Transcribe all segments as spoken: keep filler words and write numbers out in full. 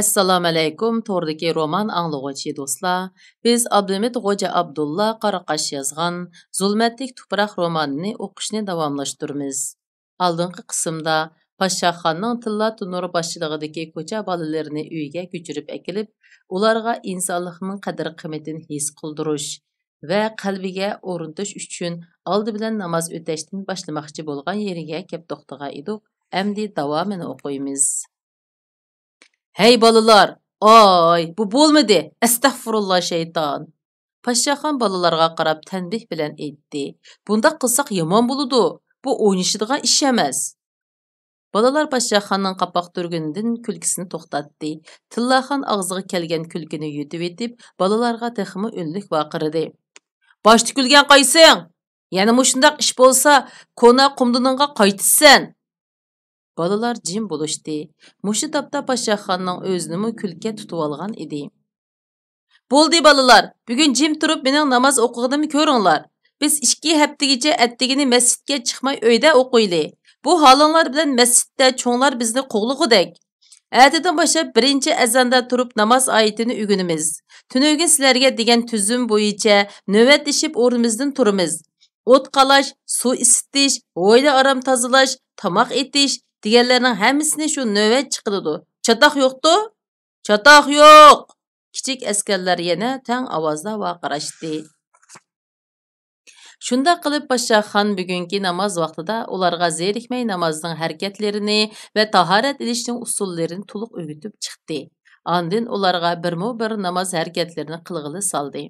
ئەسسالامۇئەلەيكۇم، توردىكى رومان ئاڭلىغۇچى دوستلار. بىز ئابلىمىت غوجا ئابدۇللا قاراقاش يازغان زۇلمەتلىك تۇپراق رومانىنى ئوقۇشنى داۋاملاشتۇرىمىز. ئالدىنقى قىسىمدا پاششاخاننىڭ تىللا تونۇر باشچىلىقىدىكى كوچا بالىلىرىنى ئۆيىگە كۆچۈرۈپ ئەكېلىپ، ئۇلارغا ئىنسانلىقنىڭ قەدىر-قىممىتىنى ھېس قىلدۇرۇش ۋە قەلبىگە ئورنىتىش ئۈچۈن ئالدى بىلەن ناماز ئۆتەشتىن باشلىماقچى بولغان يېرىگە كەپ توختىغان ئىدۇق. ئەمدى داۋامىنى ئوقۇيمىز. ھەي بالىلار! ئاي، بۇ بولمىدى! ئەستەغپۇرۇللا شەيتان! پاششاخان بالىلارغا قاراپ تەنبىھ بىلەن ئېيتتى. بۇنداق قىلساق يامان بولىدۇ. بۇ ئوينىشىدىغان ئىش ئەمەس. بالىلار پاششاخاننىڭ قاپاق تۈرگىنىدىن كۈلكىسىنى توختاتتى. تىللاخان ئاغزىغا كەلگەن كۈلكىنى يۇتۇۋېتىپ، بالىلارغا تېخىمۇ ئۈنلۈك ۋارقىرىدى. باشتا كۈلگەن قايسىڭ؟ يەنە مۇشۇنداق ئىش بولسا، كونا قۇمدىنىڭغا قايتىسەن! بالىلار جىم بولۇشتى. مۇشۇ تاپتا پاششاخاننىڭ ئۆزىنىمۇ كۈلكە تۇتۇۋالغان ئىدى. بولدى بالىلار، بۈگۈن جىم تۇرۇپ مېنىڭ ناماز ئوقۇغىنىمنى كۆرۈڭلار. بىز ئىككى ھەپتىگىچە ئەتىگىنى مەسچىتكە چىقماي ئۆيدە ئوقۇيلى. بۇ ھالىڭلار بىلەن مەسچىتتە چوڭلار بىزنى قوغلىغۇدەك. ئەتىدىن باشلاپ بىرىنچى ئەزاندا تۇرۇپ ناماز ئايىتىنى ئۆگىنىمىز. تۈنۈگۈن سىلەرگە دېگەن تۈزۈم بويىچە نۆۋەتلىشىپ ئورنىمىزدىن تۇرىمىز. ئوت قالاش، سۇ ئىسسىتىش، ھويلا ئارام تازىلاش، تاماق ئېتىش دېگەنلەرنىڭ ھەممىسىنى شۇ نۆۋەت چىقىرىدۇ. چاتاق يوقتۇ؟ چاتاق يوق! كىچىك ئەسكەرلەر يەنە تەڭ ئاۋازدا ۋارقىراشتى. شۇنداق قىلىپ، پاششاخان بۈگۈنكى ناماز ۋاقتىدا ئۇلارغا زېرىكمەي نامازنىڭ ھەرىكەتلىرىنى ۋە تاھارەت ئېلىشنىڭ ئۇسۇللىرىنى تولۇق ئۆگىتىپ چىقتى. ئاندىن ئۇلارغا بىرمۇ بىر ناماز ھەرىكەتلىرىنى قىلغىلى سالدى.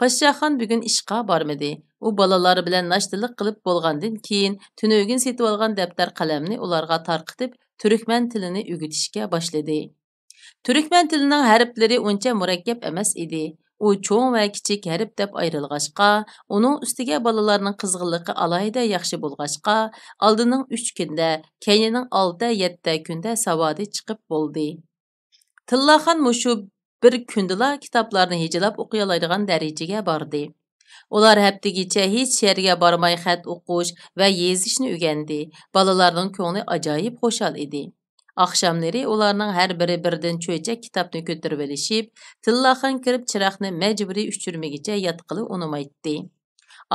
پاششاخان بۈگۈن ئىشقا بارمىدى. ئۇ بالىلار بىلەن ناشتىلىق قىلىپ بولغاندىن كېيىن، تۈنۈگۈن سېتىۋالغان دەپتەر قەلەمنى ئۇلارغا تارقىتىپ، تۈركمەن تىلىنى ئۆگىتىشكە باشلىدى. تۈركمەن تىلىنىڭ ھەرپلىرى ئۇنچە مۇرەككەپ ئەمەس ئىدى. ئۇ چوڭ ۋە كىچىك ھەرپ دەپ ئايرىلغاچقا، ئۇنىڭ ئۈستىگە بالىلارنىڭ قىزغىنلىقى ئالاھىدە ياخشى بولغاچقا، ئالدىنىڭ ئۈچ كۈندە، كەينىنىڭ ئالتە، يەتتە كۈندە ساۋادى چىقىپ بولدى. تىللاخان مۇشۇ بىر كۈندىلا كىتابلارنى ھىجىلاپ ئوقۇيالايدىغان دەرىجىگە باردى. ئۇلار ھەپتىگىچە ھېچ يەرگە بارماي خەت ئوقۇش ۋە يېزىشنى ئۆگەندى. بالىلارنىڭ كۆڭلى ئاجايىپ خۇشال ئىدى. ئاخشاملىرى ئۇلارنىڭ ھەر بىرى بىردىن چۆچەك كىتابنى كۆتۈرۈۋېلىشىپ، تىللاخان كىرىپ چىراغنى مەجبۇرىي ئۆچۈرمىگىچە ياتقىلى ئۇنىمايتتى.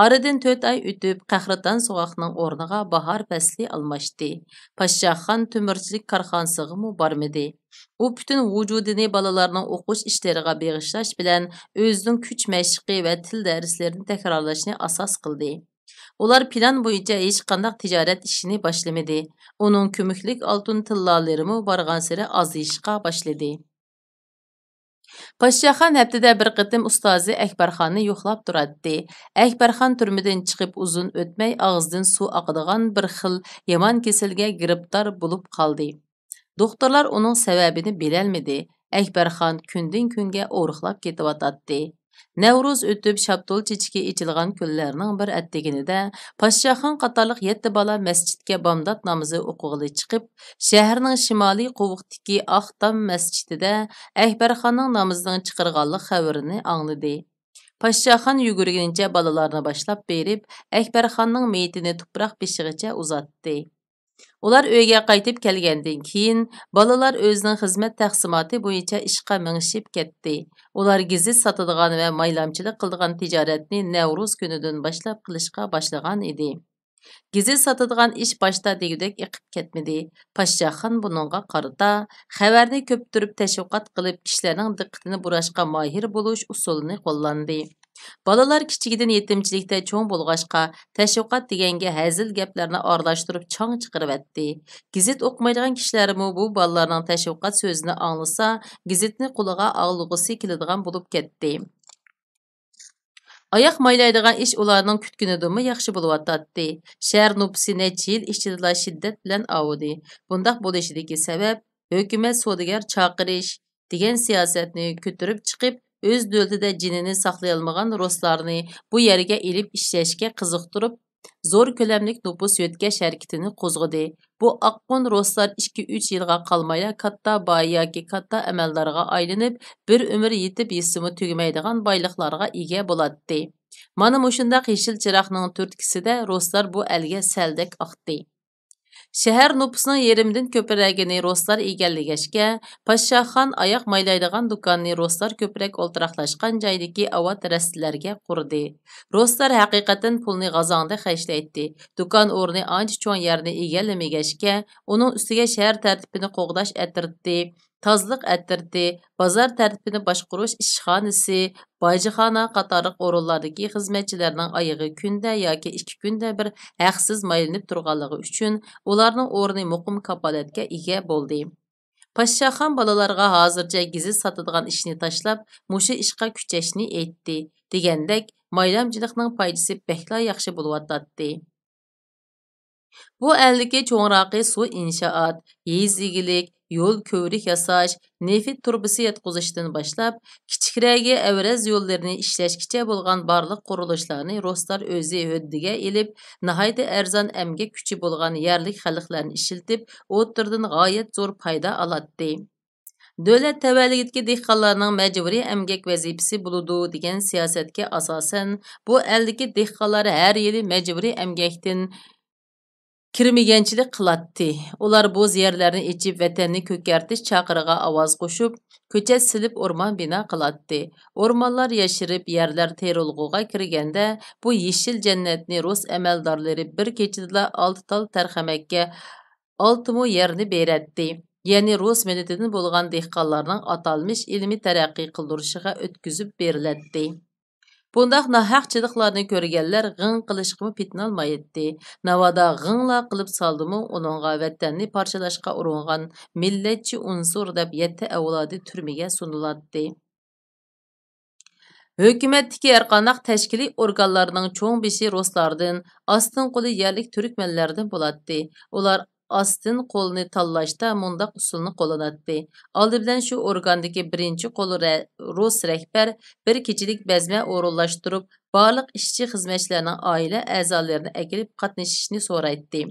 ئارىدىن تۆت ئاي ئۆتۈپ، قەھرىتان سوغۇقنىڭ ئورنىغا باھار پەسلى ئالماشتى. پاششاخان تۆمۈرچىلىك كارخانىسىغىمۇ بارمىدى. ئۇ پۈتۈن ۋۇجۇدىنى بالىلارنىڭ ئوقۇش ئىشلىرىغا بېغىشلاش بىلەن ئۆزىنىڭ كۈچ مەشىقى ۋە تىل دەرسلىرىنى تەكرارلاشنى ئاساس قىلدى. ئۇلار پىلان بويىچە ھېچقانداق تىجارەت ئىشىنى باشلىمىدى. ئۇنىڭ كۆمۈكلۈك ئالتۇن تىللالىرىمۇ بارغانسېرى ئازىيىشقا باشلىدى. پاششاخان ھەپتىدە بىر قېتىم ئۇستازى ئەكبەرخاننى يوقلاپ تۇراتتى. ئەكبەرخان تۈرمىدىن چىقىپ ئۇزۇن ئۆتمەي ئاغزىدىن سۇ ئاقىدىغان بىر خىل يامان كېسەلگە گىرىپتار بولۇپ قالدى. دوختۇرلار ئۇنىڭ سەۋەبىنى بىلەلمىدى. ئەكبەرخان كۈندىن-كۈنگە ئورۇقلاپ كېتىۋاتاتتى. نەۋرۇز ئۆتۈپ، شاپتۇل چېچىكى ئېچىلغان كۈنلەرنىڭ بىر ئەتىگىنىدە پاششاخان قاتارلىق يەتتە بالا مەسچىتكە بامدات نامىزى ئوقۇغىلى چىقىپ، شەھەرنىڭ شىمالىي قوۋۇقتىكى ئاق تام مەسچىتىدە ئەكبەرخاننىڭ نامىزىنىڭ چىقىرغانلىق خەۋىرىنى ئاڭلىدى. پاششاخان يۈگۈرگىنىچە بالىلارنى باشلاپ بېرىپ، ئەكبەرخاننىڭ مېيىتىنى تۇپراق بېشىغىچە ئۇزاتتى. ئۇلار ئۆيگە قايتىپ كەلگەندىن كېيىن، بالىلار ئۆزىنىڭ خىزمەت تەقسىماتى بويىچە ئىشقا مېڭىشىپ كەتتى. ئۇلار گېزىت ساتىدىغان ۋە مايلامچىلىق قىلىدىغان تىجارەتنى نەۋرۇز كۈنىدىن باشلاپ قىلىشقا باشلىغان ئىدى. گېزىت ساتىدىغان ئىش باشتا دېگۈدەك ئېقىپ كەتمىدى. پاششاخان بۇنىڭغا قارىتا، خەۋەرنى كۆپتۈرۈپ تەشۋىقات قىلىپ، كىشىلەرنىڭ دىققىتىنى بۇراشقا ماھىر بولۇش ئۇسۇلىنى قوللاندى. بالىلار كىچىكىدىن يېتىمچىلىكتە چوڭ بولغاچقا، تەشۋىقات دېگەنگە ھەزىل گەپلەرنى ئارىلاشتۇرۇپ چاڭ چىقىرىۋەتتى. گېزىت ئوقۇمايدىغان كىشىلەرمۇ بۇ بالىلارنىڭ تەشۋىقات سۆزىنى ئاڭلىسا، گېزىتنى قولىغا ئالغۇسى كېلىدىغان بولۇپ كەتتى. ئاياق مايلايدىغان ئىش ئۇلارنىڭ كۈتكىنىدىنمۇ ياخشى بولۇۋاتاتتى. شەھەر نوپۇسى نەچچە يىل ئىچىدىلا شىددەت بىلەن ئاۋۇدى. بۇنداق بولۇشىدىكى سەۋەب، ھۆكۈمەت سودىگەر چاقىرىش دېگەن سىياسەتنى كۆتۈرۈپ چىقىپ، ئۆز دۆلىتىدە جېنىنى ساقلىيالمىغان رۇسلارنى بۇ يەرگە ئېلىپ ئىشلەشكە قىزىقتۇرۇپ، زور كۆلەملىك نوپۇس يۆتكەش ھەرىكىتىنى قوزغىدى. بۇ ئاققۇن رۇسلار ئىككى-ئۈچ يىلغا قالمايلا كاتتا باي ياكى كاتتا ئەمەلدارغا ئايلىنىپ، بىر ئۆمۈر يېتىپ يېسىمۇ تۈگىمەيدىغان بايلىقلارغا ئىگە بولاتتى. مانا مۇشۇنداق يېشىل چىراغنىڭ تۈرتكىسىدە رۇسلار بۇ ئەلگە سەلدەك ئاقتى. شەھەر نوپۇسىنىڭ يېرىمدىن كۆپرەكىنى رۇسلار ئىگىلىگەچكە، پاششاخان ئاياغ مايلايدىغان دۇكاننى رۇسلار كۆپرەك ئولتۇراقلاشقان جايدىكى ئاۋات رەستىلەرگە قۇردى. رۇسلار ھەقىقەتەن پۇلنى غازاڭدەك خەجلەيتتى. دۇكان ئورنى ئانچە چوڭ يەرنى ئىگىلىمىگەچكە، ئۇنىڭ ئۈستىگە شەھەر تەرتىپىنى قوغداش ئەترىتى، تازىلىق ئەترىتى، بازار تەرتىپىنى باشقۇرۇش ئىشخانىسى، باجخانا قاتارلىق ئورۇنلاردىكى خىزمەتچىلەرنىڭ ئايىغى كۈندە ياكى ئىككى كۈندە بىر ھەقسىز مايلىنىپ تۇرغانلىقى ئۈچۈن، ئۇلارنىڭ ئورنى مۇقىم كاپالەتكە ئىگە بولدى. پاششاخان بالىلارغا ھازىرچە گېزىت ساتىدىغان ئىشنى تاشلاپ، مۇشۇ ئىشقا كۆچۈشنى ئېيتتى. دېگەندەك، مايلامچىلىقنىڭ پايدىسى بەكلا ياخشى بولۇۋاتاتتى. بۇ ئەلدىكى چوڭراقى سۇ ئىنشائات، يېزا ئىگىلىك، يول، كۆۋرۈك ياساش، نېفىت تۇرۇبىسى ياتقۇزۇشتىن باشلاپ، كىچىكرەكى ئەۋرەز يوللىرىنى ئىشلەشكىچە بولغان بارلىق قۇرۇلۇشلارنى رۇسلار ئۆزى ھۆددىگە ئېلىپ، ناھايىتى ئەرزان ئەمگەك كۈچى بولغان يەرلىك خەلقلەرنى ئىشلىتىپ، ئوتتۇرىدىن غايەت زور پايدا ئالاتتى. دۆلەت تەۋەلىكىدىكى دېھقانلارنىڭ مەجبۇرىي ئەمگەك ۋەزىپىسى بولىدۇ دېگەن سىياسەتكە ئاساسەن، بۇ ئەلدىكى دېھقانلار ھەر يىلى مەجبۇرىي ئەمگەكتىن كىرمىگەنچىلىك قىلاتتى. ئۇلار بوز يەرلەرنى ئېچىپ، ۋەتەننى كۆكەرتىش چاقىرىغا ئاۋاز قوشۇپ، كۆچەت سېلىپ ئورمان بىنا قىلاتتى. ئورمانلار ياشىرىپ، يەرلەر تېرىلغۇغا كىرگەندە، بۇ يېشىل جەننەتنى رۇس ئەمەلدارلىرى بىر كېچىدىلا ئالتە تال تەرخەمەككە ئالتە مو يەرنى بېرەتتى. يەنى رۇس مىللىتىدىن بولغان دېھقانلارنىڭ ئاتالمىش ئىلمىي تەرەققىي قىلدۇرۇشىغا ئۆتكۈزۈپ بېرىلەتتى. بۇنداق ناھەق چىلىقلارنى كۆرگەنلەر غىڭ قىلىشقىمۇ پېتىنالمايتتى. ناۋادا غىڭلا قىلىپ سالدىمۇ، ئۇنىڭغا ۋەتەننى پارچىلاشقا ئۇرۇنغان مىللەتچى ئۇنسۇر دەپ يەتتە ئەۋلادى تۈرمىگە سۇنۇلاتتى. ھۆكۈمەتتىكى ھەرقانداق تەشكىلىي ئورگانلارنىڭ چوڭ بېشى رۇسلاردىن، ئاستىن قولى يەرلىك تۈركمەنلەردىن بولاتتى. ئۇلار ئاستىن قولنى تاللاشتا مۇنداق ئۇسۇلنى قوللىناتتى. ئالدى بىلەن شۇ ئورگاندىكى بىرىنچى قول رە-، رۇس رەھبەر بىر كېچىلىك بەزمە ئورۇنلاشتۇرۇپ، بارلىق ئىشچى خىزمەتچىلەرنىڭ ئائىلە ئەزالىرىنى ئەكېلىپ قاتنىشىشنى سورايتتى.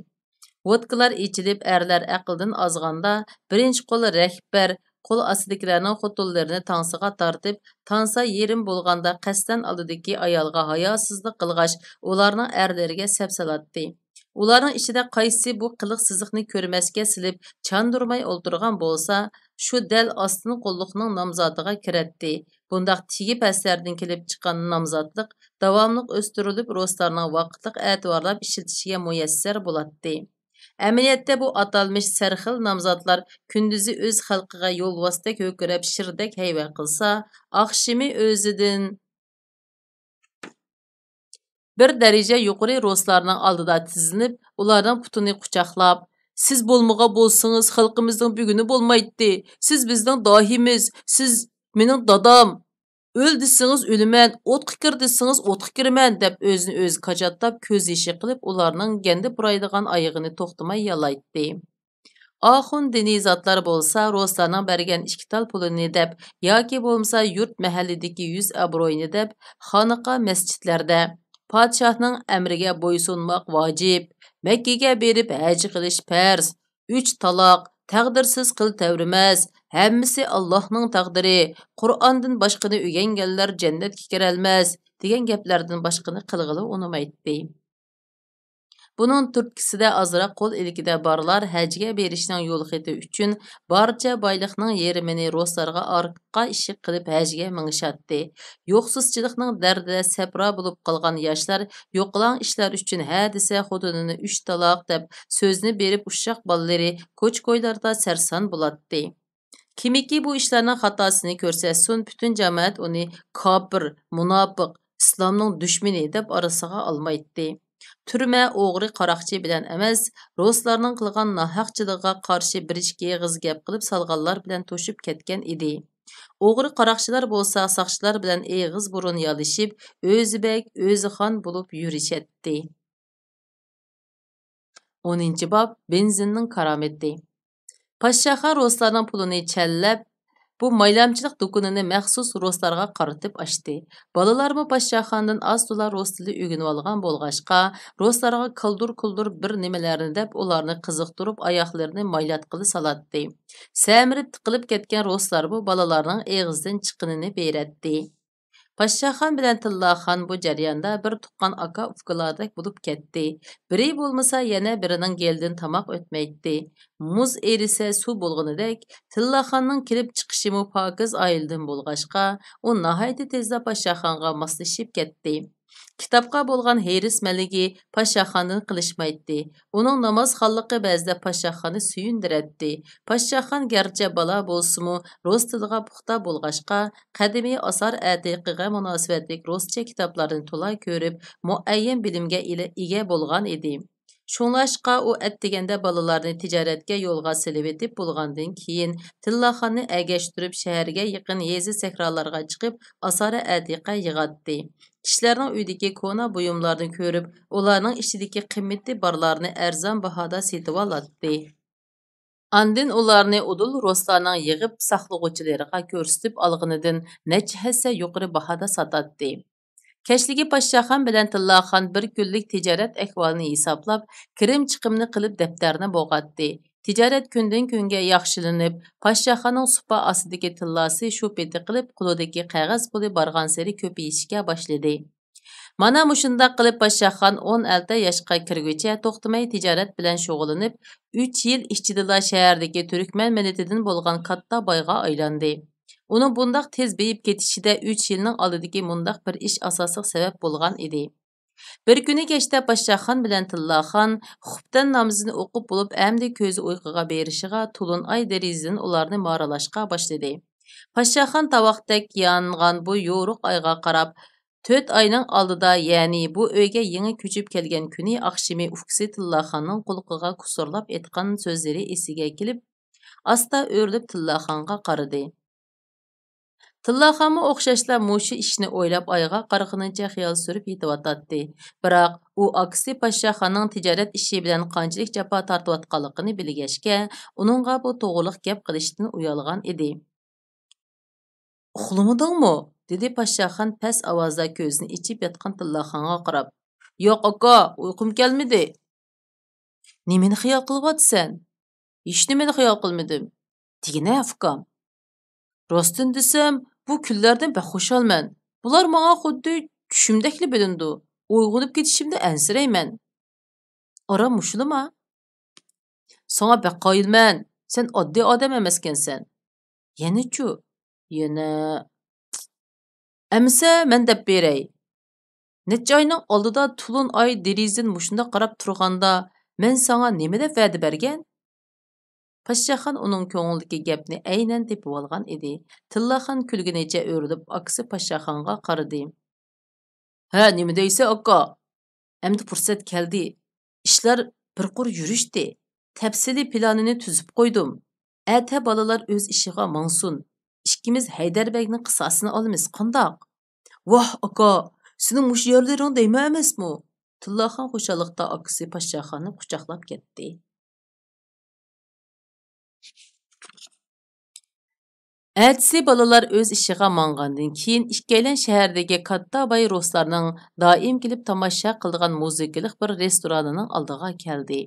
ۋودكىلار ئېچىلىپ، ئەرلەر ئەقىلدىن ئازغاندا، بىرىنچى قول رەھبەر قول ئاستىدىكىلەرنىڭ خوتۇنلىرىنى تانسىغا تارتىپ، تانسا يېرىم بولغاندا قەستەن ئالدىدىكى ئايالغا ھاياسىزلىق قىلغاچ، ئۇلارنىڭ ئەرلىرىگە سەپسالاتتى. ئۇلارنىڭ ئىچىدە قايسىسى بۇ قىلىق سىزىقنى كۆرمەسكە سېلىپ چاندۇرماي ئولتۇرغان بولسا، شۇ دەل ئاستىن قوللۇقنىڭ نامزاتىغا كىرەتتى. بۇنداق تېگى پەسلەردىن كېلىپ چىققان نامزاتلىق داۋاملىق ئۆستۈرۈلۈپ، رۇسلارنىڭ ۋاقىتلىق ئەتىۋارلاپ ئىشلىتىشىگە مۇيەسسەر بولاتتى. ئەمەلىيەتتە بۇ ئاتالمىش سەرخىل نامزاتلار كۈندۈزى ئۆز خەلقىگە يولۋاستەك ھۆركىرەپ شىردەك ھەيۋە قىلسا، ئاخشىمى ئۆزىدىن بىر دەرىجە يۇقىرى رۇسلارنىڭ ئالدىدا تىزلىنىپ، ئۇلارنىڭ پۇتىنى قۇچاقلاپ، «سىز بولمىغان بولسىڭىز، خەلقىمىزنىڭ بۈگۈنى بولمايتتى. سىز بىزنىڭ داھىيمىز، سىز مېنىڭ دادام. ئۆل دېسىڭىز ئۆلىمەن، ئوتقا كىر دېسىڭىز ئوتقا كىرىمەن» دەپ، ئۆزىنى ئۆزى كاجاتلاپ، كۆز يېشى قىلىپ، ئۇلارنىڭ گەندە پۇرايدىغان ئايىغىنى توختىماي يالايتتى. ئاخۇن دىنىي زاتلار بولسا، رۇسلارنىڭ بەرگەن ئىككى تال پۇلىنى دەپ ياكى بولمىسا يۇرت مەھەللىدىكى يۈز ئابرۇيىنى دەپ، خانىقا مەسچىتلەردە، «پادىشاھنىڭ ئەمرىگە بويسۇنماق ۋاجىپ، مەككىگە بېرىپ ھەج قىلىش پەرز، ئۈچ تالاق، تەقدىرسىز قىل تەۋرىمەس، ھەممىسى ئاللاھنىڭ تەقدىرى، قۇرئاندىن باشقىنى ئۆگەنگەنلەر جەننەتكە كىرەلمەس» دېگەن گەپلەردىن باشقىنى قىلغىلى ئۇنىمايتتى. بۇنىڭ تۈرتكىسىدە ئازراق قول ئىلكىدە بارلار ھەجگە بېرىشنىڭ يول خېتى ئۈچۈن بارچە بايلىقنىڭ يېرىمىنى رۇسلارغا ئارقا ئىشىك قىلىپ ھەجگە مېڭىشاتتى. يوقسۇزچىلىقنىڭ دەردىدە سەپرا بولۇپ قالغان ياشلار يوقىلاڭ ئىشلار ئۈچۈن ھە دېسە خوتۇنىنى «ئۈچ تالاق» دەپ سۆزنى بېرىپ ئۇششاق بالىلىرى كوچا-كويلاردا سەرسان بولاتتى. كىمكى بۇ ئىشلارنىڭ خاتاسىنى كۆرسەتسۇن، پۈتۈن جامائەت ئۇنى كاپىر، مۇناپىق، ئىسلامنىڭ دۈشمىنى دەپ ئارىسىغا ئالمايتتى. تۈرمە ئوغرى قاراقچى بىلەن ئەمەس، رۇسلارنىڭ قىلغان ناھەقچىلىقىغا قارشى بىر ئىككى ئېغىز گەپ قىلىپ سالغانلار بىلەن توشۇپ كەتكەن ئىدى. ئوغرى قاراقچىلار بولسا ساقچىلار بىلەن ئېغىز بۇرۇن يالىشىپ، ئۆزى بەگ، ئۆزى خان بولۇپ يۈرۈشەتتى. ئونىنچى باب، بېنزىننىڭ كارامىتى. پاششاخان رۇسلارنىڭ پۇلىنى چەنلەپ، بۇ مايلامچىلىق دۇكىنىنى مەخسۇس رۇسلارغا قارىتىپ ئاچتى. بالىلارمۇ پاششاخاندىن ئاز-تولا رۇس تىلى ئۆگىنىۋالغان بولغاچقا، رۇسلارغا كالدۇر-كۇلدۇر بىر نېمىلەرنى دەپ، ئۇلارنى قىزىقتۇرۇپ، ئاياغلىرىنى مايلاتقىلى سالاتتى. سەمرىپ تىقىلىپ كەتكەن رۇسلارمۇ بالىلارنىڭ ئېغىزدىن چىققىنىنى بېرەتتى. پاششاخان بىلەن تىللاخان بۇ جەرياندا بىر تۇغقان ئاكا-ئۇكىلاردەك بولۇپ كەتتى. بىرى بولمىسا يەنە بىرىنىڭ گېلىدىن تاماق ئۆتمەيتتى. مۇز ئېرىسە سۇ بولغىنىدەك، تىللاخاننىڭ كېلىپ چىقىشىمۇ پاكىز ئائىلىدىن بولغاچقا، ئۇ ناھايىتى تېزلا پاششاخانغا ماسلىشىپ كەتتى. كىتابقا بولغان ھېرىسمەنلىكى پاششاخاندىن قېلىشمايتتى. ئۇنىڭ نامازخانلىقى بەزىدە پاششاخاننى سۆيۈندۈرەتتى. پاششاخان گەرچە بالا بولسىمۇ، رۇس تىلىغا پۇختا بولغاچقا، قەدىمىي ئاسار-ئەتىقىگە مۇناسىۋەتلىك رۇسچە كىتابلارنى تولا كۆرۈپ، مۇئەييەن بىلىمگە ئىلە-، ئىگە بولغان ئىدى. شۇڭلاشقا، ئۇ ئەتىگەندە بالىلارنى تىجارەتكە يولغا سېلىۋېتىپ بولغاندىن كېيىن، تىللاخاننى ئەگەشتۈرۈپ، شەھەرگە يېقىن يېزا-سەھرالارغا چىقىپ، ئاسارە-ئەتىقە يىغاتتى. كىشىلەرنىڭ ئۆيىدىكى كونا بۇيۇملارنى كۆرۈپ، ئۇلارنىڭ ئىچىدىكى قىممىتى بارلارنى ئەرزان باھادا سېتىۋالاتتى. ئاندىن ئۇلارنى ئۇدۇل رۇسلارنىڭ يىغىپ ساقلىغۇچىلىرىغا كۆرسىتىپ ئالغىنىدىن نەچچە ھەسسە يۇقىرى باھادا ساتاتتى. كەچلىكى پاششاخان بىلەن تىللاخان بىر كۈنلۈك تىجارەت ئەھۋالىنى ھېسابلاپ، كىرىم-چىقىمنى قىلىپ دەپتەرنى بوغاتتى. تىجارەت كۈندىن-كۈنگە ياخشىلىنىپ، پاششاخاننىڭ سۇپا ئاستىدىكى تىللاسى شۇ پېتى قىلىپ، قولىدىكى قەغەز پۇلى بارغانسېرى كۆپىيىشكە باشلىدى. مانا مۇشۇنداق قىلىپ پاششاخان ئون ئەلتە ياشقا كىرگۈچە توختىماي تىجارەت بىلەن شۇغۇللىنىپ، ئۈچ يىل ئىچىدىلا شەھەردىكى تۈركمەن مىللىتىدىن بولغان كاتتا بايغا ئايلاندى. ئۇنىڭ بۇنداق تېز بېيىپ كېتىشىدە ئۈچ يىلنىڭ ئالدىدىكى مۇنداق بىر ئىش ئاساسلىق سەۋەب بولغان ئىدى. بىر كۈنى كەچتە پاششاخان بىلەن تىللاخان خۇپتەن نامىزىنى ئوقۇپ بولۇپ، ئەمدى كۆزى ئۇيقۇغا بېرىشىغا تولۇن ئاي دېرىزىدىن ئۇلارنى مارىلاشقا باشلىدى. پاششاخان تاۋاقتەك يانغان بۇ يورۇق ئايغا قاراپ، تۆت ئاينىڭ ئالدىدا، يەنى بۇ ئۆيگە يېڭى كۆچۈپ كەلگەن كۈنى ئاخشىمى ئۇكىسى تىللاخاننىڭ قۇلىقىغا كۇسۇرلاپ ئېيتقان سۆزلىرى ئېسىگە كېلىپ، ئاستا ئۆرۈلۈپ تىللاخانغا قارىدى. تىللاخانمۇ ئوخشاشلا مۇشۇ ئىشنى ئويلاپ ئايغا قارىغىنىچە خىيال سۈرۈپ يېتىۋاتاتتى. بىراق ئۇ ئاكىسى پاششاخاننىڭ تىجارەت ئىشى بىلەن قانچىلىك جاپا تارتىۋاتقانلىقىنى بىلگەچكە، ئۇنىڭغا بۇ توغرىلىق گەپ قىلىشتىن ئۇيالغان ئىدى. «ئۇخلىمىدىڭمۇ؟» دېدى پاششاخان پەس ئاۋازدا كۆزىنى ئېچىپ ياتقان تىللاخانغا قاراپ. «ياق، ئاكا، ئۇيقۇم كەلمىدى.» «نېمىنى خىيال قىلىۋاتىسەن؟» «ھېچنېمىنى خىيال قىلمىدىم.» «دېگىنە، ئۇكام.» «راستىنى دېسەم، بۇ كۈنلەردىن بەك خۇشالمەن. بۇلار ماڭا خۇددى چۈشۈمدەكلا بىلىنىدۇ. ئويغىنىپ كېتىشىمدە ئەنسىرەيمەن.» «ئاران مۇشۇلىما؟» «ساڭا بەك قايىلمەن. سەن ئاددىي ئادەم ئەمەسكەنسەن.» «يەنىچۇ؟» «يەنە...» «ئەمىسە، مەن دەپ بېرەي. نەچچە ئاينىڭ ئالدىدا تولۇن ئاي دېرىزىدىن مۇشۇنداق قاراپ تۇرغاندا، مەن ساڭا نېمە دەپ ۋەدە بەرگەن؟» پاششاخان ئۇنىڭ كۆڭلىدىكى گەپنى ئەينەن تېپىۋالغان ئىدى. تىللاخان كۈلگىنىچە ئۆرۈلۈپ، ئاكىسى پاششاخانغا قارىدى. «ھە، نېمە دەيسەن، ئاكا؟» «ئەمدى پۇرسەت كەلدى. ئىشلار بىر قۇر يۈرۈشتى. تەپسىلىي پىلانىنى تۈزۈپ قويدۇم. ئەتە بالىلار ئۆز ئىشىغا ماڭسۇن. ئىككىمىز ھەيدەر بەگنىڭ قىساسىنى ئالىمىز، قانداق؟» «ۋاھ، ئاكا، سېنىڭ مۇشۇ يەرلىرىڭ دەيمەن ئەمەسمۇ؟» تىللاخان خۇشاللىقتا ئاكىسى پاششاخاننى قۇچاقلاپ كەتتى. ئەتىسى بالىلار ئۆز ئىشىغا ماڭغاندىن كېيىن، ئىككىيلەن شەھەردىكى كاتتا باي رۇسلارنىڭ دائىم كېلىپ تاماشا قىلىدىغان مۇزىكىلىق بىر رېستورانىنىڭ ئالدىغا كەلدى.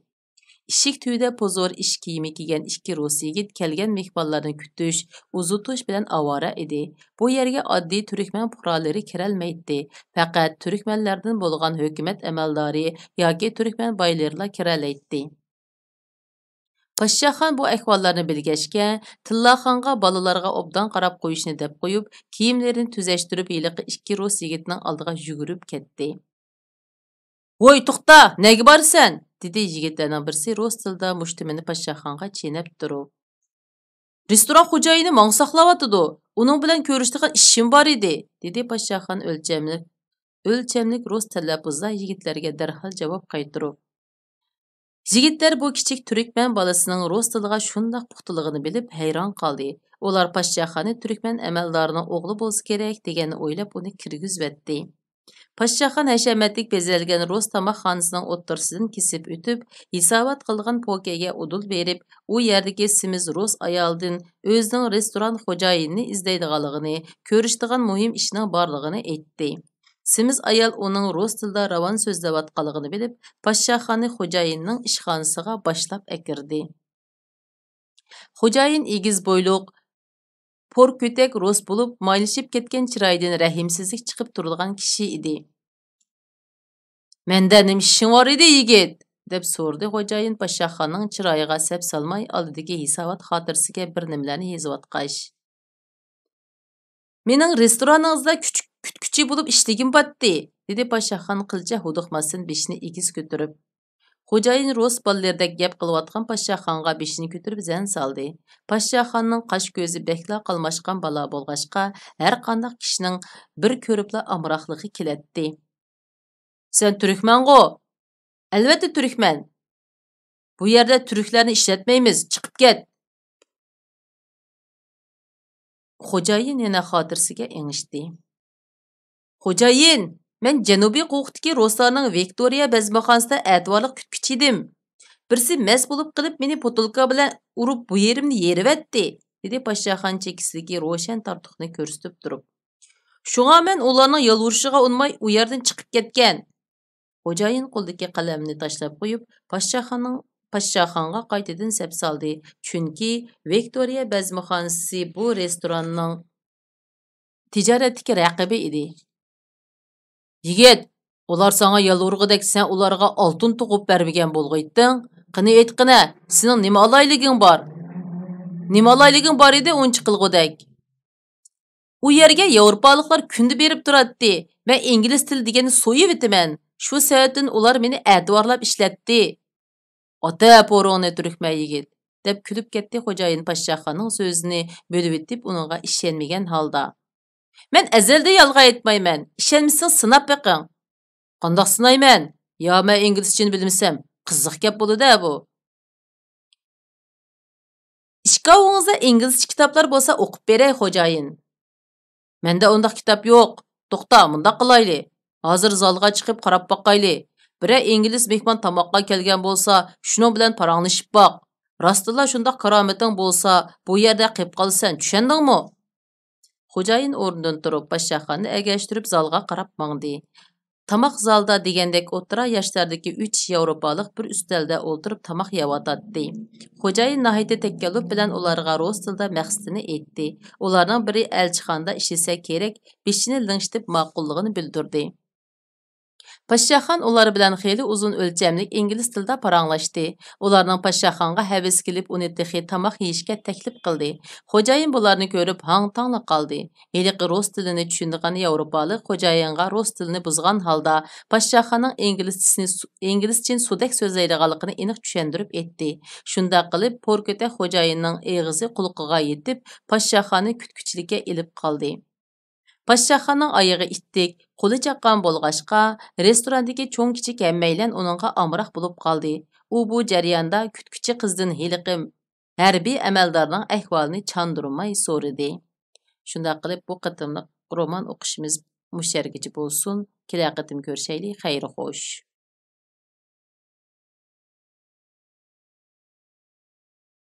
ئىشىك تۈۋىدە پۇزۇر ئىش كىيىمى كىيگەن ئىككى رۇس يىگىت كەلگەن مېھمانلارنى كۈتۈش، ئۇزىتىش بىلەن ئاۋارە ئىدى. بۇ يەرگە ئاددىي تۈركمەن پۇقرالىرى كىرەلمەيتتى. پەقەت تۈركمەنلەردىن بولغان ھۆكۈمەت ئەمەلدارى ياكى تۈركمەن بايلىرىلا كىرەلەيتتى. پاششاخان بۇ ئەھۋاللارنى بىلگەچكە، تىللاخانغا بالىلارغا ئوبدان قاراپ قويۇشنى دەپ قويۇپ، كىيىملىرىنى تۈزەشتۈرۈپ، ھېلىقى ئىككى رۇس يىگىتنىڭ ئالدىغا يۈگۈرۈپ كەتتى. «ۋوي، توختا، نەگە بارىسەن؟» دېدى يىگىتلەرنىڭ بىرسى رۇس تىلىدا مۇشتۇمىنى پاششاخانغا چېنەپ تۇرۇپ. «رېستوران خوجايىنى ماڭا ساقلاۋاتىدۇ. ئۇنىڭ بىلەن كۆرۈشىدىغان ئىشىم بار ئىدى»، دېدى پاششاخان ئۆلچەملىك، ئۆلچەملىك رۇس تەلەپپۇزدا يىگىتلەرگە دەرھال جاۋاب قايتۇرۇپ. يىگىتلەر بۇ كىچىك تۈركمەن بالىسىنىڭ رۇس تىلىغا شۇنداق پۇختىلىقىنى بىلىپ ھەيران قالدى. ئۇلار پاششاخاننى تۈركمەن ئەمەلدارىنىڭ ئوغلى بولسا كېرەك دېگەننى ئويلاپ ئۇنى كىرگۈزۈۋەتتى. پاششاخان ھەشەمەتلىك بېزەلگەن رۇس تاماقخانىسىنىڭ ئوتتۇرىسىدىن كېسىپ ئۆتۈپ، ھېساۋات قىلغان پوكەيگە ئۇدۇل بېرىپ، ئۇ يەردىكى سېمىز رۇس ئايالدىن ئۆزىنىڭ رېستوران خوجايىنىنى ئىزدەيدىغانلىقىنى، كۆرۈشىدىغان مۇھىم ئىشىنىڭ بارلىقىنى ئېيتتى. سېمىز ئايال ئۇنىڭ رۇس تىلىدا راۋان سۆزلەۋاتقانلىقىنى بىلىپ، پاششاخاننى خوجايىننىڭ ئىشخانىسىغا باشلاپ ئەكىردى. خوجايىن ئېگىز بويلۇق، پور كۆتەك روس بولۇپ، مايلىشىپ كەتكەن چىرايىدىن رەھىمسىزلىك چىقىپ تۇرىدىغان كىشى ئىدى. «مەندە نېمە ئىشىڭ بار ئىدى، يىگىت؟» دەپ سورىدى خوجايىن پاششاخاننىڭ چىرايىغا سەپ سالماي، ئالدىدىكى ھېسابات خاتىرىسىگە بىر نېمىلەرنى يېزىۋاتقاچ. «مېنىڭ رېستورانىڭىزدا كۈچ-، كۈتكۈچى بولۇپ ئىشلىگۈم بارتتى»، دېدى پاششاخان قىلچە ھودۇقماستىن بېشىنى ئېگىز كۆتۈرۈپ. خوجايىن روس بالىلىرىدەك گەپ قىلىۋاتقان پاششاخانغا بېشىنى كۆتۈرۈپ زەن سالدى. پاششاخاننىڭ قاش كۆزى بەكلا قالماشقان بالا بولغاچقا، ھەرقانداق كىشىنىڭ بىر كۆرۈپلا ئامراقلىقى كېلەتتى. «سەن تۈركمەنغۇ؟» «ئەلۋەتتە تۈركمەن.» «بۇ يەردە تۈركلەرنى ئىشلەتمەيمىز، چىقىپ كەت.» خوجايىن يەنە خاتىرىسىگە ئېڭىشتى. «خوجايىن، مەن جەنۇبىي قوۋۇقتىكى روسلارنىڭ ۋىكتورىيە بەزمىخانىسىدا ئەتىۋارلىق كۈتكۈچى ئىدىم. بىرسى مەست بولۇپ قېلىپ، مېنى پوتۇلكا بىلەن ئۇرۇپ، بۇ يېرىمنى يېرىۋەتتى»، دېدى پاششاخان چېكىسىدىكى روشەن تارتۇقنى كۆرسىتىپ تۇرۇپ. «شۇڭا مەن ئۇلارنىڭ يالۋۇرۇشىغا ئۇنىماي، ئۇ يەردىن چىقىپ كەتكەن.» خوجايىن قولىدىكى قەلەمنى تاشلاپ قويۇپ، پاششاخاننىڭ، پاششاخانغا قايتىدىن سەپ سالدى، چۈنكى ۋىكتورىيە بەزمىخانىسى بۇ رېستوراننىڭ تىجارەتتىكى رەقىبى ئىدى. «يىگىت، ئۇلار ساڭا يالۋۇرغۇدەك، سەن ئۇلارغا ئالتۇن تۇغۇپ بەرمىگەن بولغىيتتىڭ. قېنى ئېيتقىنە، سېنىڭ نېمە ئالايلىقىڭ بار؟ نېمە ئالايلىقىڭ بار ئىدى ئۇنچە قىلغۇدەك؟» «ئۇ يەرگە ياۋروپالىقلار كۈندە بېرىپ تۇراتتى. مەن ئىنگلىز تىلى دېگەننى سويۇۋېتىمەن. شۇ سەۋەبتىن ئۇلار مېنى ئەتىۋارلاپ ئىشلەتتى.» «ئاتا پورۇڭنى تۈركمەن يىگىت!» دەپ كۈلۈپ كەتتى خوجايىن پاششاخاننىڭ سۆزىنى بۆلۈۋېتىپ ئۇنىڭغا ئىشەنمىگەن ھالدا. «مەن ئەزەلدىن يالغان ئېيتمايمەن. ئىشەنمىسىڭىز سىناپ بېقىڭ.» «قانداق سىنايمەن؟ يا مەن ئىنگلىزچىنى بىلمىسەم، قىزىق گەپ بولىدۇ بۇ.» «ئىشكاۋىڭىزدا ئىنگلىزچە كىتابلار بولسا ئوقۇپ بېرەي، خوجايىن.» «مەندە ئۇنداق كىتاب يوق. توختا، مۇنداق قىلايلى. ھازىر زالغا چىقىپ قاراپ باقايلى. بىرەر ئىنگلىز مېھمان تاماققا كەلگەن بولسا، شۇنىڭ بىلەن پاراڭلىشىپ باق. راستتىنلا شۇنداق كارامىتىڭ بولسا، بۇ يەردە قېلىپ قالىسەن، چۈشەندىڭمۇ؟» خوجايىن ئورنىدىن تۇرۇپ، پاششاخاننى ئەگەشتۈرۈپ زالغا قاراپ ماڭدى. تاماق زالىدا دېگەندەك ئوتتۇرا ياشلاردىكى ئۈچ ياۋروپالىق بىر ئۈستەلدە ئولتۇرۇپ تاماق يەۋاتاتتى. خوجايىن ناھايىتى تەكەللۇپ بىلەن ئۇلارغا رۇس تىلىدا مەقسىتىنى ئېيتتى. ئۇلارنىڭ بىرى ئەلچىخانىدا ئىشلىسە كېرەك، بېشىنى لىڭشىتىپ ماقۇللۇقىنى بىلدۈردى. پاششاخان ئۇلار بىلەن خېلى ئۇزۇن ئۆلچەملىك ئىنگلىز تىلىدا پاراڭلاشتى. ئۇلارنىڭ پاششاخانغا ھەۋىسى كېلىپ، ئۇنى تېخى تاماق يېيىشكە تەكلىپ قىلدى. خوجايىن بۇلارنى كۆرۈپ ھاڭ-تاڭلا قالدى. ھېلىقى رۇس تىلىنى چۈشىنىدىغان ياۋروپالىق خوجايىنغا رۇس تىلىنى بۇزغان ھالدا پاششاخاننىڭ ئىنگلىزچىسىنى سۇ-، ئىنگلىزچىنى سۇدەك سۆزلەيدىغانلىقىنى ئېنىق چۈشەندۈرۈپ ئېيتتى. شۇنداق قىلىپ، پوركۆتەك خوجايىننىڭ ئېغىزى قۇلىقىغا يېتىپ، پاششاخاننى كۈتكۈچىلىككە ئېلىپ قالدى. پاششاخاننىڭ ئايىغى ئىتتىك، قولى چاققان بولغاچقا، رېستوراندىكى چوڭ-كىچىك ھەممەيلەن ئۇنىڭغا ئامراق بولۇپ قالدى. ئۇ بۇ جەرياندا كۈتكۈچى قىزدىن ھېلىقى ھەربىي ئەمەلدارنىڭ ئەھۋالىنى چاندۇرماي سورىدى. شۇنداق قىلىپ، بۇ قېتىملىق رومان ئوقۇشىمىز مۇشۇ يەرگىچە بولسۇن. كېلەر قېتىم كۆرۈشەيلى. خەير خوش.